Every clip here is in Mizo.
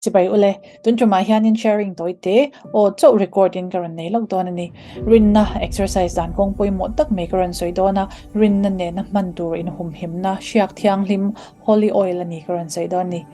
Chibai ule, tun tumah hianin sharing tawi te aw chauh record in ka rawn nei lawk dawn a ni. Rinna exercise dan kawng pawimawh tak mai ka rawn sawi dawn a, rinna nena hman tur inhumhimna hriak thianghlim, holy oil, a ni ka rawn sawi dawn a ni.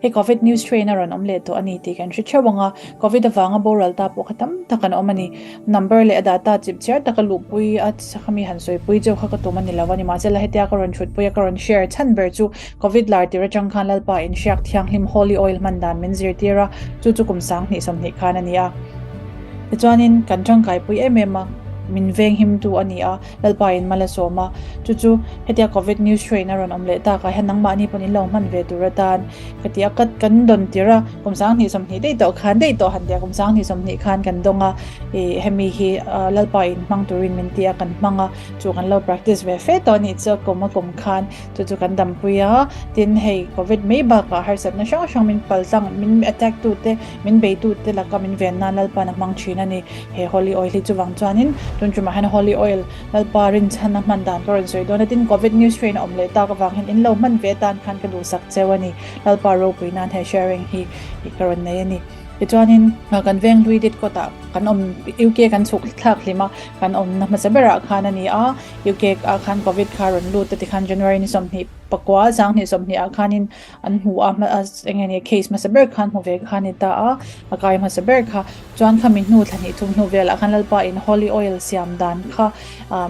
Hei Covid new strain a rawn awm leh tawh a ni tih kan hre theuh ang a, Covid avanga boral ta pawh kha tam tak an awm a ni. Number leh a data chip chiar taka luhpui a khami han sawipui cheu kha ka tum a ni lo a, nimahsela hetia ka rawn thutpui a ka rawn share chhan ber chu Covid lar tir atang khan Lalpa in hriak thianghlim holy oil hman dan min zirtir a, chu chu kum 2020 khan a ni a. Tichuanin kan tangkaipui em em a, min venghimtu a ni a. Lalpa in mal a sawm a, chu chu hetia Covid new strain a rawn awm leh tak ah hian nangmahni pawn in lo hman ve tur atan ka ti a, ka kan dawn tir a, kum 2020 daih tawh khan daih tawh han tia kum 2020 khan kan dawng a, ih hemi hi Lalpa in hmang turin min ti a kan hmang a, chu kan lo practice ve fe tawh a nih chu kum a kum khan chu chu kan dampui a, tin hei Covid mai bakah harsatna hrang hrang min paltlang min attack tu te min bei tu te laka min ven nan Lalpa'n a hmang thin a ni. He holy oil hi chuvang chuanin tun tumah hian holy oil Lalpa rinchhan a hman dan ka rawn sawi dawn a, tin Covid new strain a awm leh tak avang hian in lo hman ve atan khan ka duhsak cheu a ni. Lalpa ropui nan he sharing hi ka rawn nei a ni. Tichuanin kan veng hlui dit kawtah kan awm UK kan chhuk thlak hlim a, kan awmna hmasa berah khan a ni a, UK ah khan Covid kha rawn lut a tikhan January ni 29 2020 ah khanin an hmu a, eng nge ni case hmasa ber khan hmu ve kha a ni ta a, a kai hmasa ber kha chuan khami hnu thla hnih thum hnu velah khan Lalpa in holy oil siam dan kha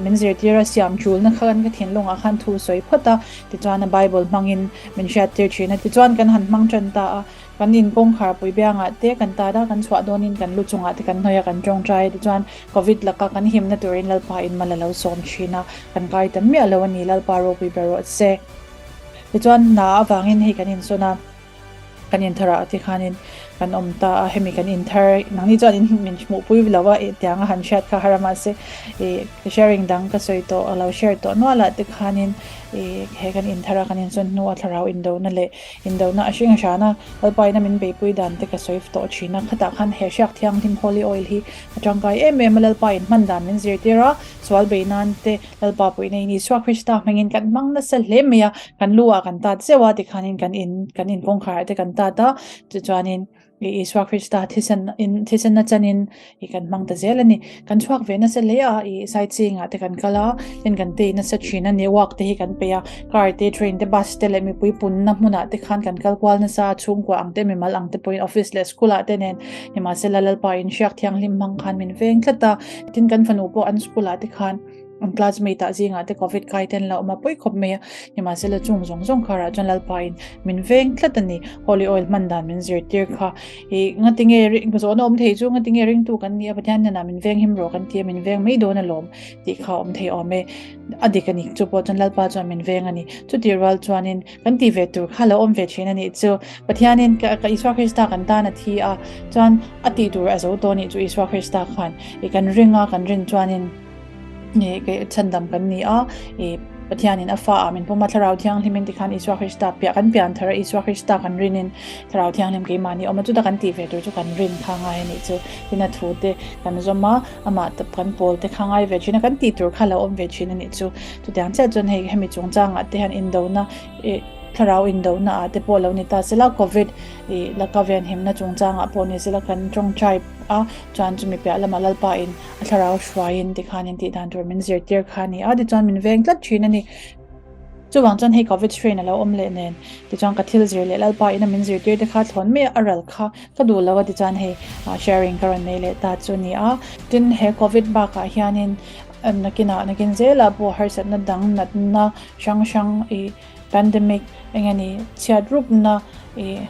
min zirtir a siam tulna kha kan ka thinlungah khan thu sawi phawt a, tichuan a bible hmangin min hriattir thin a, tichuan kan han hmang tan ta a, kan in kawngkhar pui biangah te kan tat a, kan chhuah dawnin kan lu chungah te kan hnawih a kan tawngtai a, tichuan covid laka kan himna turin Lalpa in mal a lo sawm thin a, kan kai ta miah lo a ni, Lalpa ropui ber rawh se. Tichuan hna avangin hei kan insawn a, kan inthar ah te khanin kan awm ta a, hemi kan inthar nangni chuan in min hmuhpui lo a, tiang a han hriat kha har a mahse ih sharing dang ka sawi tawh a lo share tawh nual ah te khanin ih he kan inthar a kan insawn hnu a thlarau indona leh indona a hring hran a, Lalpa ina min beipui dan te ka sawi tawh thin a, khatah khan he hriak thianghlim holy oil hi a tangkai em em a, Lalpa in hman dan min zirtir a, sual bei nan te Lalpa puihna in Isua Krista hmangin kan hmang nasa hle mai a, kan lu ah kan tat zeuh a, tikhanin kan in kan in kawngkhar ah te kan tat a, tichuanin Isua Krista thisen in thisen a chanin i kan hmang ta zel a ni. Kan chhuak ve nasa hle a, i sightseeing ah te kan kal a, tin kan tei nasa thin a ni, walk te hi kan peih a, car te, train te, bus te leh mipui punna hmunah te khan kan kal kual nasa a, chhungkua ang te, mimal ang te pawhin office leh school ah te nen nimahsela Lalpa in hriak thianghlim hmang khan min veng tlat a, tin kan fanu pawh an school ah te khan An classmate ah zingah te covid kai te an lo awm a pawi khawp mai a, nimahsela chung zawng zawng kharah chuan Lalpa in min veng tlat a ni, holy oil hman dan min zirtir kha ih ngatinge zawhna awm thei chu ngatinge ringtu kan ni a Pathian hnenah min veng him rawh kan ti a min veng mai dawn alawm tih kha awm thei awm e, a dik a ni chu pawh chuan Lalpa chuan min veng a ni, chutih rual chuanin kan tih ve tur kha lo awm ve thin a nih chu Pathianin ka Isua Krista kan tan a thi a chuan a tih tur a zo tawh a nih chu Isua Krista khan ih kan ring a kan rin chuanin. Chhandam kan ni a, Pathianin a fa ah min pawm a, Thlarau Thianghlimin tikhan Isua Krista piah kan pian thar a, Isua Krista kan rinin Thlarau Thianghlim keimahni awm a, chuta kan tih ve tur chu kan rin kha ngai a nih chu. Tin a thu te kan zawm a, amah kan pawl te kha ngai ve thin a, kan tih tur kha lo awm ve thin a nih chu. Chutiang chiah chuan hei hemi chungchangah te hian indona Thlarau indona ah te pawh lo ni ta sela, Covid laka venhimna chungchangah pawh ni sela kan tawngtai a, chuan chumi piah lamah Lalpa in A thlarau hruaiin tikhan in tih dan tur min zirtir kha a ni a, tichuan min veng tlat thin a ni. Chuvang chuan hei Covid strain a lo awm leh nen, tichuan ka thil zir leh Lalpa ina min zirtir te kha thlawn mai a ral kha ka duh lo a, tichuan hei sharing ka rawn nei leh ta chu a ni a. Tin, he Covid bakah hianin nakinah nakin zelah pawh harsatna dang natna hrang hrang ih pandemic eng nge ni chhiat rupna ih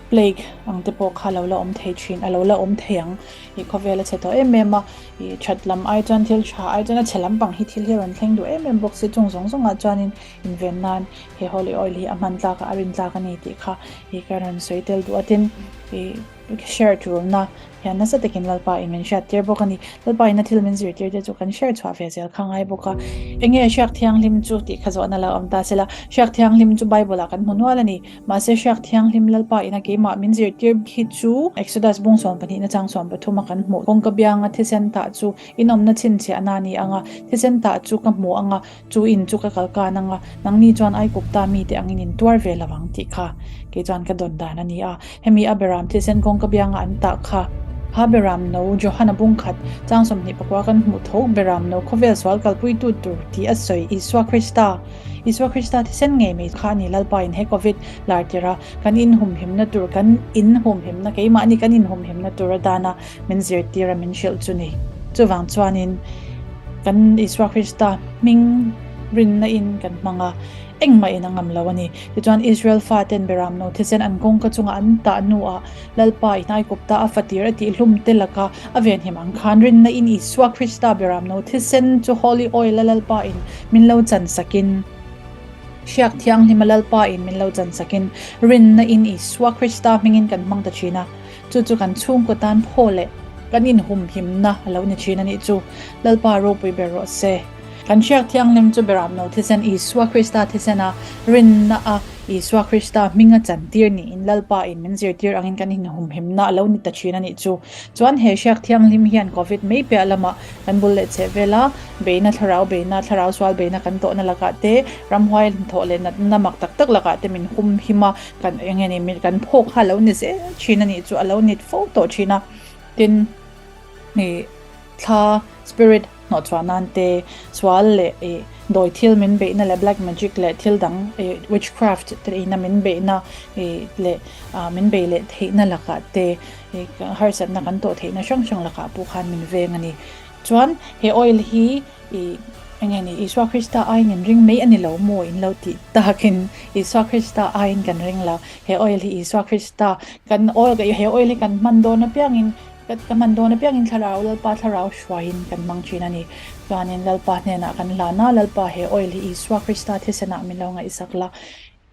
plague ang te pawh kha a lo la awm thei thin a lo la awm thei ang ih khawvel a chhe tawh em em a ih that lam ai chuan thil tha ai chuan a chhe lampang hi thil hi a rawn thleng duh em em bawk si chung zawng zawngah chuanin inven nan he holy oil hi a hman tlak a a rin tlak a ni tih kha ih ka rawn sawi tel duh a tin ih. share tulna hian nasa takin Lalpa in min hriattir bawk a ni. Lalpa in a thil min zirtir te chu kan share chhuah ve zel kha ngai bawk a. Enge hriak thianghlim chu tih kha zawhna lo awm ta sela, hriak thianghlim chu Bible ah kan hmu nual a ni. Mahse hriak thianghlim Lalpa in a keimah min zirtir hi chu Exodus bung 12 na chang 13 a kan hmuh kawngka bianga thisen tah chu inawmna chhinchhiahna a ni ang a, thisen tah chu ka hmu ang a, Chu in chu ka kal kan ang a, nangni chuan Aikupta mite angin in tuar ve lo ang tih kha kei chuan ka dawn dan a ni a. Hemi a beram thisen kawngka bianga an tah kha kha beram no Johana bungkhat chang 24 kan hmuh tho beram no khawvel sual kalpuitu tur tih a sawi Isua Krista Isua Krista thisen ngei mai kha a ni Lalpa in he Covid lar tirh a kan inhumhimna tur kan inhumhimna keimahni kan inhumhimna tur a dan a min zirtir a min hrilh chu ni. Chuvang chuanin kan Isua Krista hming rinna in kan hmang a, engmah in a ngam lo a ni. Tichuan Israel faten Beram no thisen an kawngka chunga an tah hnuah Lalpa i hnaikawpta a fatir a tihhlum te laka a venhim ang khan rinna in Isua Krista Beram no thisen chu Holy Oil a Lalpa in min lo chan sakin Hriak Thianghlima Lalpa in min lo chan sakin rinna in Isua Krista hmingin kan hmang ta thin a. Chu chu kan chhungkaw tan phaw leh kan inhumhimna a lo ni thin a nih chu. Lalpa ropui ber rawh se. Kan hriak thianghlim chu Beramno thisen Isua Krista thisena rinna a Isua Krista hminga chantir niin Lalpa in min zirtir angin kan inhumhimna a lo ni ta thin a nih chu. Chuan he hriak thianghlim hian Covid mai piah lamah kan bul leh cheh vela beihna thlarau beihna, thlarau sual beihna kan tawhna lakah te, ramhuai thawh leh natna mak tak tak lakah te min humhim a. Kan eng nge ni kan phawk kha a lo ni zel thin a nih chu a lo nit fo tawh thin a, tin ih thla spirit hnawh chhuah nan te sual leh ih dawi thil min beihna leh black magic leh thil dang ih witchcraft te ina min beihna ih leh ah min beih leh theihna lakah te ih harsatna kan tawh theihna hrang hrang lakah pawh khan min veng a ni. Chuan he oil hi I enge ni Isua Krista aiin in ring mai a ni lo maw in lo tih takin Isua Krista aiin kan ring lo. He oil hi Isua Krista kan oil he oil hi kan hman dawn apiangin ka hman dawn apiangin thlarau Lalpa thlarau hruaiin kan hmang thin a ni. Chuanin Lalpa hnenah kan hlan a, Lalpa he oil hi Isua Krista thisenah min lo ngaihsak la.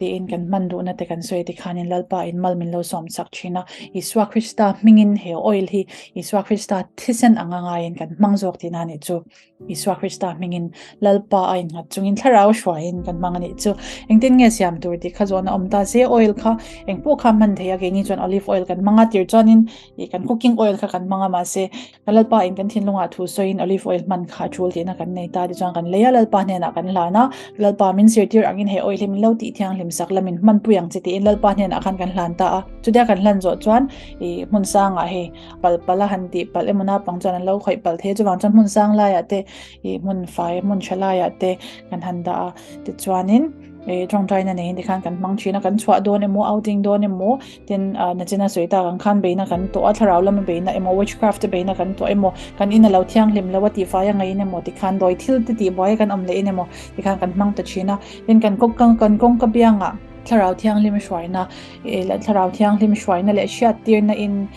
Tiin kan hman duhna te kan sawi tikhanin Lalpa in mal min lo sawm chak thin a, Isua Krista hmingin he oil hi Isua Krista thisen anga ngaiin kan hmang zawk tihna a nih chu. Isua Krista hmingin Lalpa a innghat chungin thlarau hruaiin kan hmang a nih chu. Engtin nge siam tur tih kha zawhna awm ta se, oil kha eng pawh kha hman thei a, keini chuan olive oil kan hmang a, tir chuanin ih kan cooking oil kha kan hmang a, mahse Ka Lalpa in kan thinlungah thu sawiin olive oil hman kha a tul tihna kan nei ta tichuan kan lei a, Lalpa hnenah kan hlan a, Lalpa min zirtir angin he oil hi min lo tih thianghlim sak la min hmanpui ang che tiin Lalpa hnenah khan kan hlan ta a. Chutia kan hlan zawh chuan ih hmun sangah hei palh palh a han tih palh emaw naupang chuan an lo khawih palh thei a, chuvang chuan hmun sang laiah te ih hmun fai hmun tha laiah te kan han dah a, tichuanin ih tawngtaina neiin tikhan kan hmang thin a, kan chhuah dawn emaw outing dawn emaw Tin, nachina sawi tak ang khan beihna kan tawh a, thlarau lama beihna emaw, witchcraft te beihna kan tawh emaw, kan in a lo thianghlim lo a tihfai a ngaiin emaw tikhan dawi thil te tihbuai a kan awm leh in emaw tikhan kan hmang ta thin a. Tin, kan kan kawngka biangah thlarau thianghlim hruaina leh thlarau thianghlim hruaina leh hriattirna in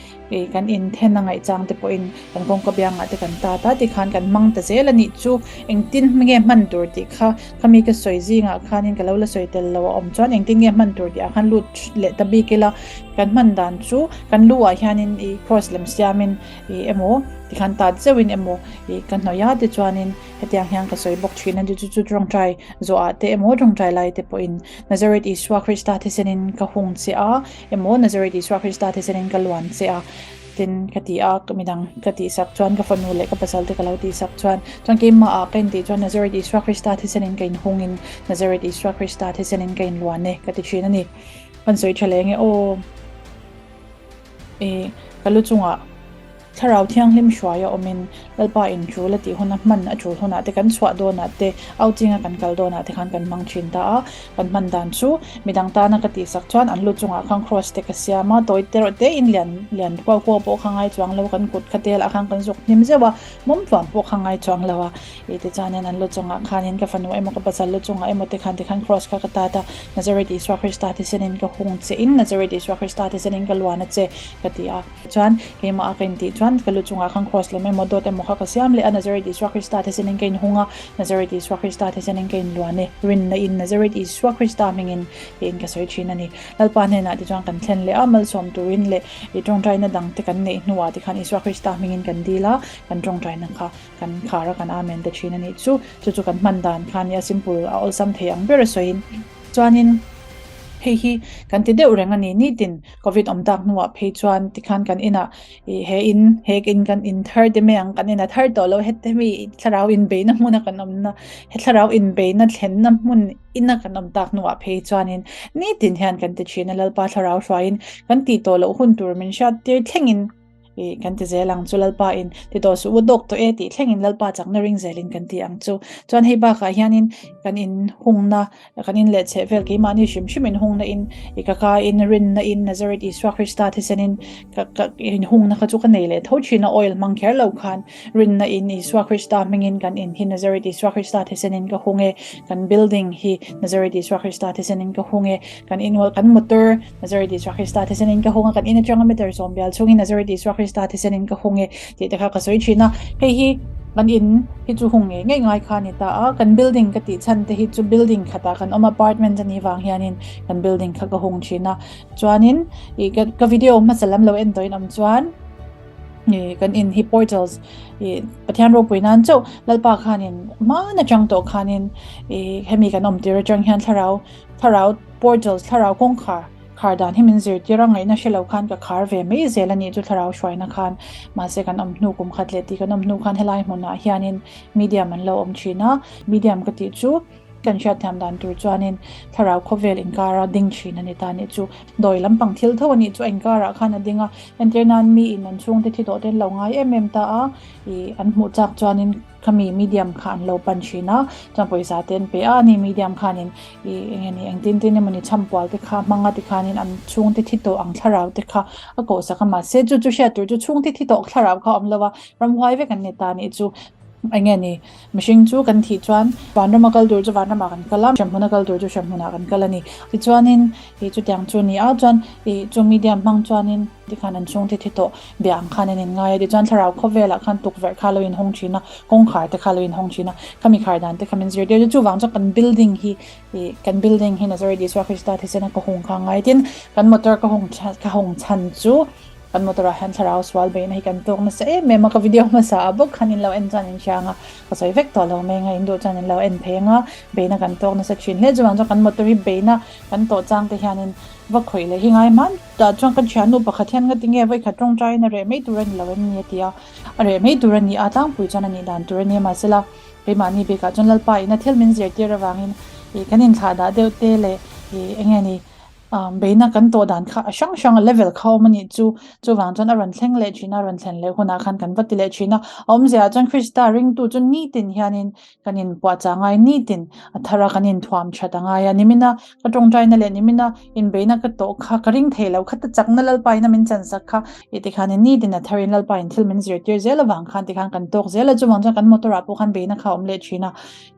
kan inthen a ngaihchang te pawhin kan kawngka biangah te kan tat a, tikhan kan hmang ta zel a nih chu engtin nge hman tur tih kha Khami ka sawi zingah khanin ka lo la sawi tel lo a awm chuan engtin nge hman tur tih ah khan lut leh ta bik ila kan hman dan chu kan lu ah hianin ih cross lem siamin ih emaw tikhan tat zeuhin emaw ih ka hnawih a tichuanin hetiang hian ka sawi bawk thin a chu chu tawngtai zawh ah te emaw tawngtai lai te pawhin Nazareth Isua Krista thisenin ka hung che a emaw Nazareth Isua Krista thisenin ka luan che a. Tin ka ti a, ka midang ka tihsak chuan ka fanu leh ka pasal te ka lo tihsak chuan chuan keimah ah ka intih chuan Nazareth Isua Krista thisenin ka inhungin Nazareth Isua Krista thisenin ka inluan e ka ti thin a ni. Kan sawi tha leh nge aw i ka lu chungah Thlarau Thianghlim hruai a awmin Lalpa in tul a tih huna hman a tul hunah te kan chhuah dawnah te outing a kan kal dawnah te khan kan hmang thin ta a. Kan hman dan chu midang tana ka tihsak chuan an lu chungah khan cross te ka siam a, tawi te rawh te in lian lian kuau kuau pawh kha ngai chuang lo, kan kut kha tel ah khan kan zuk hnim zeuh a, mawm tluan pawh kha ngai chuang lo a, ih tichuanin an lu chungah khanin ka fanu emaw ka pasal lu chungah emaw te khan tikhan cross kha ka tat a, Nazareth Isua Krista thisenin ka hung che in Nazareth Isua Krista thisenin ka luan a che ka ti a. Chuan keimah a ka intih chuan ka lu chungah khan cross lem emaw dawt emaw kha. kha ka siam leh a, Nazareth Isua Krista thisenin ka inhung a, Nazareth Isua Krista thisenin ka inluan e, rinna in Nazareth Isua Krista hmingin tiin ka sawi thin a ni. Lalpa hnenah tichuan kan thlen leh a, malsawm turin leh i tawngtaina dangte kan neih hnuah tikhan Isua Krista hmingin kan dil a, kan tawngtaina kha kan khar a, kan Amen ta thin a nih chu. Chu chu kan hman dan kha a nia, simple a awlsam thei ang ber a sawiin. Chuanin hei hi kan ti deuh reng a ni, nitin Covid awm tak hnuah phei chuan tikhan kan inah ih he in he in kan in thar te mai ang, kan in a thar tawh lo hete mi thlarau inbeihna hmuna kan awmna he thlarau inbeihna thlenna hmun ina kan awm tak hnuah phei chuanin nitin hian kan ti thin a, Lalpa thlarau hruaiin kan tih tawh loh hun tur min hriat tir thlengin ih kan ti zel ang chu Lalpa in ti tawh suh u dawk tawh e tih thlengin Lalpa chakna ring zelin kan ti ang chu. Chuan hei bakah hianin kan in hungna kan in leh chheh vel keimahni hrim hrim in hungna in i ka ka in rinna in Nazareth Isua Krista thisenin ka ka in hungna kha chu ka nei leh tho thin a oil hmang kher lo khan rinna in Isua Krista hmingin kan in hi Nazareth Isua Krista thisenin ka hung e kan building hi Nazareth Isua Krista thisenin ka hung e kan in kan motor Nazareth Isua Krista thisenin ka hung a, kan in atanga meter sawmbial chungin Nazareth Isua Krista thisenin ka hung e tih te kha ka sawi thin a. Hei hi kan in hi chu hung ngei ngei ngai kha a ni ta a, kan building ka tih chhan te hi chu building khatah kan awm apartment a nih vang hianin kan building kha ka hung thin a. Chuanin ih ka video hmasa lam lo en tawhin awm chuan ih kan in hi portals ih Pathian ropui nan chauh Lalpa khanin hman atang tawh khanin ih hemi kan awm tir atang hian thlarau Thlarau portals, thlarau kawngkhar, khar dan hi min zirtir a, ngaihna hre lo khan ka khar ve mai zel a nih chu thlarau hruaina khan. Mahse kan awm hnu kum khat leh tih kan awm hnu khan helai hmunah hianin medium an lo awm thin a, medium ka tih chu kan hriatthiam dan tur chuanin thlarau khawvel inkara ding thin a ni ta nih chu. Dawi lampang thil tho a nih chu a inkarah khan a ding a, entir nan miin an chhungte thi tawh te an lo ngai em em ta a, ih an hmuh chak chuanin Khami medium kha an lo pan thin a, chuan pawisa te an pe a, ani medium khanin ih eng nge ni engtin tin emawni chhampual te kha hmang a tikhanin an chhungte thi tawh ang thlarau te kha a koh sak a, mahse chu chu hriat tur chu chhungte thi tawh thlarau kha a awm lo a, ramhuai vek an ni ta nih chu eng nge ni mihring chu kan thih chuan vanrama kal tur chu vanramah kan kal a, hremhmuna kal tur chu hremhmunah kan kal a ni. Tichuanin ih chutiang chu a ni a, chuan ih chu medium hmang chuanin tikhan an chhungte thi tawh Bia ang khan an inngai a, tichuan thlarau khawvelah khan tukverh kha a lo inhawng thin a, kawngkhar te kha a lo inhawng thin a, khami khar dan te kha min zirtir a, chuvang chuan kan building hi ih kan building hi Nazareth Isua Krista thisena ka hung kha a ngai tin kan motor ka hung ka hung chhan chu kan motor ah hian thlarau sual beihna hi kan tawk nasa em em a, ka video hmasa ah bawk khan in lo en chuan in hria ang a, ka sawi vek tawh lo mai ang a, in duh chuan in lo en phei ang a, beihna kan tawk nasa thin hle, chuvang chuan kan motor hi beihna kan tawh chang te hianin va khawih leh hi ngai hman. Tah chuan ka thiannu pakhat hian nga tinge vawikhat tawngtaiin a reh mai tur a ni lo em ni a ti a, a reh mai tur a ni a, tlangpui chuan a nih dan tur a ni a mahsela keimahni bikah chuan Lalpa ina thil min zirtir avangin ih kan inthlah dah deuh te leh ih eng nge ni beihna kan tawh dan kha a hrang hrang a level kha awm a nih chu, chuvang chuan a rawn thleng leh thin a, a rawn thlen leh hunah khan kan va ti leh thin a, a awmzia ah chuan Krista ringtu chu nitin hianin kan inpuahchah ngai nitin a thar a kan inthuam that a ngai a, nimina ka tawngtaina leh nimina inbeihna ka tawh kha ka ring thei lo kha ta chakna Lalpa in a min chansak kha i tikhanin nitin a tharin Lalpa in thil min zirtir zel avang khan tikhan kan tawk zel a, chuvang chuan kan motor ah pawh khan beihna kha a awm leh thin a,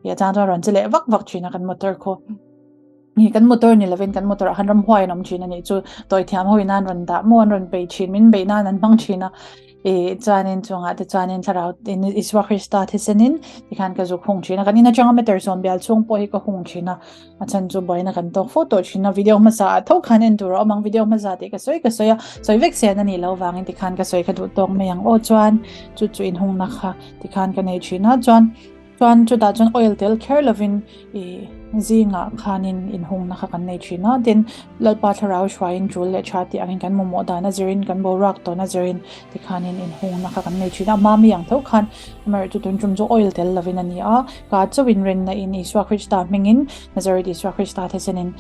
ih a chang chuan rawn che leh vak vak thin a kan motor khaw. Ni kan motor ni lovin kan motor ah khan ramhuai an awm thin a nih chu tawithiam ho in an rawn dah maw an rawn bei thin min beih nan an hmang thin a ih chuanin chungah te chuanin thlarau in Isua Krista thisenin tikhan ka zuk hung thin a kan in atanga meter sawm bial chhung pawh hi ka hung thin a a chhan chu buaina kan tawk fo tawh thin a video hmasa ah tho khan en tur a awm ang video hmasa tih ka sawi ka sawi a sawi vek sen a nih loh vangin tikhan ka sawi ka duh tawk mai ang aw chuan chu chu inhungna kha tikhan ka nei thin a chuan Chuan chutah chuan oil tel kher lovin ih zingah khanin inhungna kha kan nei thin a, tin Lalpa thlarau hruaiin tul leh tha tih angin kan mamawh dan a zirin kan boruak tawn a zirin tikhanin inhungna kha kan nei thin a, mami ang tho khan amaherawhchu chu tun tum chu oil tel lovin a ni a, ka chauhin rinna in Isua Krista hmingin Nazareth Isua Krista thisenin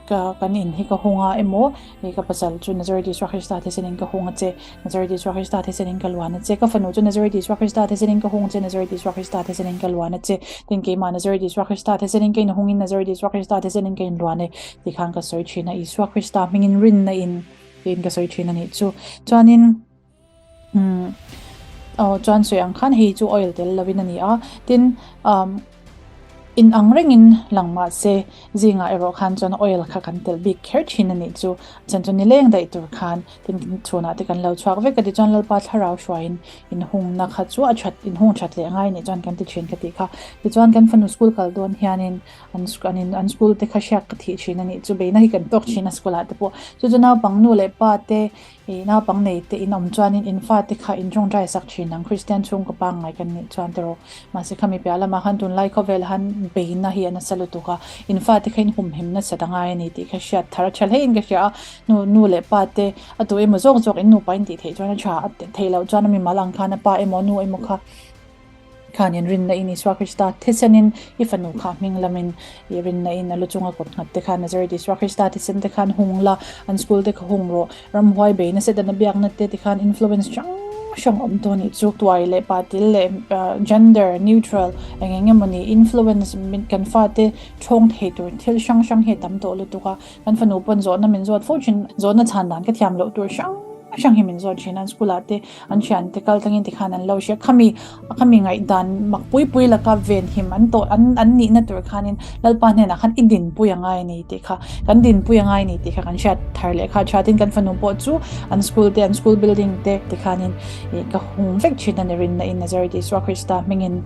ka kan in hi ka hung a emaw ih ka pasal chu Nazareth Isua Krista thisenin ka hung a che. Nazareth Isua Krista thisenin ka luan a che, ka fanu chu Nazareth Isua Krista thisenin ka hung che, Nazareth Isua Krista thisenin ka luan a che, tin keimah Nazareth Isua Krista thisenin ka inhungin Nazareth Isua Krista thisenin ka inluan e tih khan ka sawi thin a, Isua Krista hmingin rinna in tiin ka sawi thin a nih chu. Chuanin umm aw chuan sawi ang khan hei chu oil tel lovin a ni a, tin umm. In ang rengin lang mah se, zingah erawh khan chuan oil kha kan telh bik kher thin a nih chu. A chhan chu nileng daih tur khan tin chhunah te kan lo chhuak vek a tichuan Lalpa thlarau hruaiin inhungna kha chu a that inhung that leh ngai nih chuan kan ti thin ka tih kha. Tichuan kan fanu school kal dawn hianin an an in an school te kha hriak ka thih thin a nih chu beihna hi kan tawk thin a school ah te pawh. Chu chu naupang nu leh pa te Ih naupang nei te in awm chuanin in fate kha in tawngtai sak thin ang Kristian chhungkaw pangngai kan nih chuan tiraw. Mahse khami piah lamah khan tunlai khawvel han beina hi a nasa lutuk a, in fate kha in humhim nasa ta ngai a ni tih kha hriat thar a tha hlein ka hria a. Nu nu leh pa te a tu emaw zawk zawk in nupa in tih theih chuan a tha a theih loh chuan a mimal ang khan a pa emaw nu emaw kha Khan in rinna in Isua Krista thisenin i fanu kha hming lamin i rinna in a lu chunga kut nghat te khan Nazareth Isua Krista thisen te khan hung la, an school te kha hung rawh, ramhuai bei nasa dana biakna te tikhan influence hrang hrang awm tawh anih chu. Tuai leh patil leh gender neutral eng eng emaw ni influence kan fate thawng thei tur thil hrang hrang hi a tam tawh lutuk a, Kan fanu pawn zawhna min zawt fo thin, zawhna chhan dan ka thiam loh tur hrang hrang hi min zawt thin a, an school ah te an thian te kal tlangin tikhan an lo hria, khami khami ngaihdan mak pui pui laka venhim an tawh an an nihna tur khanin Lalpa hnenah khan i dinpui a ngai a ni tih kha kan dinpui a ngai a ni tih kha kan hriat thar leh kha tha tin kan fanu pawh chu an school te an school building te tikhanin ih ka hung vek thin a ni rinna in Nazareth Isua Krista hmingin.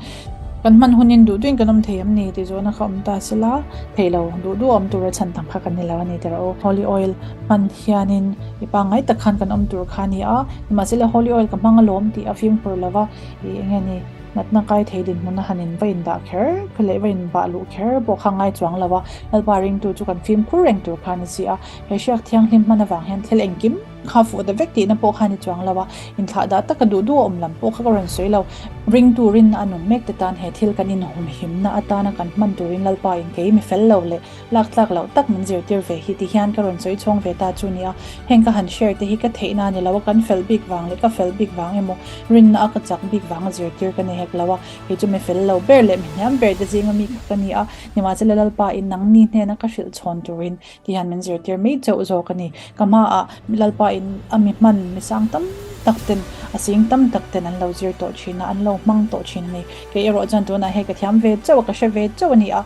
Kan hman hunin duh duhin kan awm thei em ni tih zawhna kha awm ta sela, thei lo, duh duh awm tura chhan tam kha kan ni lo a ni tiraw aw. Holy oil hman hianin i pangngai tak khan kan awm tur kha a ni a, nimahsela holy oil ka hmang alawm tih a fimkhur lo va, ih eng nge ni, natna kai thei dinhmun a han in va indah kher kha leh va inbah luh kher pawh kha ngai chuang lo a, Lalpa ringtu chu kan fimkhur reng tur kha a ni si a, he hriak thianghlim hman avang hian thil engkim. Kha fuh ta vek tihna pawh kha ni chuang lo a, inthlah dah taka duh duh a awm lam pawh kha ka rawn sawi lo. Ringtu rinna a nung mek te tan he thil kan inhumhimna atana kan hman turin Lalpa in kei mi fel lo leh lak tlak loh tak min zirtir ve hi ti hian ka rawn sawi chhawng ve ta chu nia. Heng ka han share te hi ka theihna a ni lo a, kan fel bik vang leh ka fel bik vang emaw rinna a ka chak bik vang a zirtir ka ni hek lo a, kei chu mi fel lo ber leh mi hniam ber te zinga mi kha ka ni a, nimahsela Lalpa in nangni hnena ka hrilh chhawn turin Ti hian min zirtir mai chauh zawk a ni. Ka hmaah Lalpa in a mi hman mi sang tam tak ten, a sing tam tak ten an lo zir tawh thin a, an lo hmang tawh thin a ni. Kei erawh chuan tunah hei ka thiam ve chauh a, ka hre ve chauh a ni a.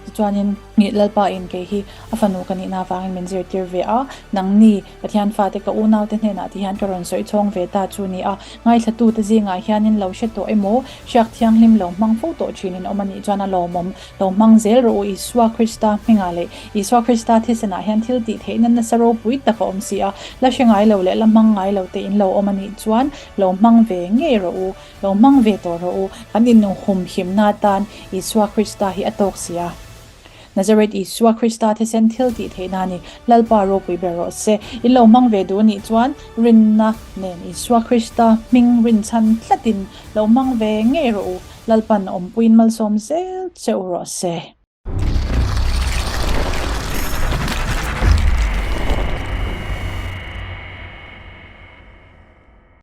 Tichuanin Lalpa in kei hi a fanu ka nihna avangin min zirtir ve a, nangni Pathian fate ka unaute hnenah ti hian ka rawn sawi chhawng ve ta chu ni a. Ngaithlatute zingah hianin lo hre tawh emaw, hriak thianghlim lo hmang fo tawh thinin awm a nih chuan a lawmawm. Lo hmang zel rawh u, Isua Krista hmingah leh Isua Krista thisenah hian thil tih theihna nasa ropui tak a awm si a, la hre ngai lo leh la hmang ngai lo te in lo awm a nih chuan lo hmang ve ngei rawh u, lo hmang ve tawh rawh u, kan inhumhimna atan Isua Krista hi a tawk si a. Nazareth Isua Krista thisen thil tih theihna a ni, Lalpa ropui ber rawh se. In lo hmang ve duh nih chuan rinna nen Isua Krista hming rinchhan tlatin lo hmang ve ngei rawh u. Lalpan awmpuiin malsawm zel che u rawh se.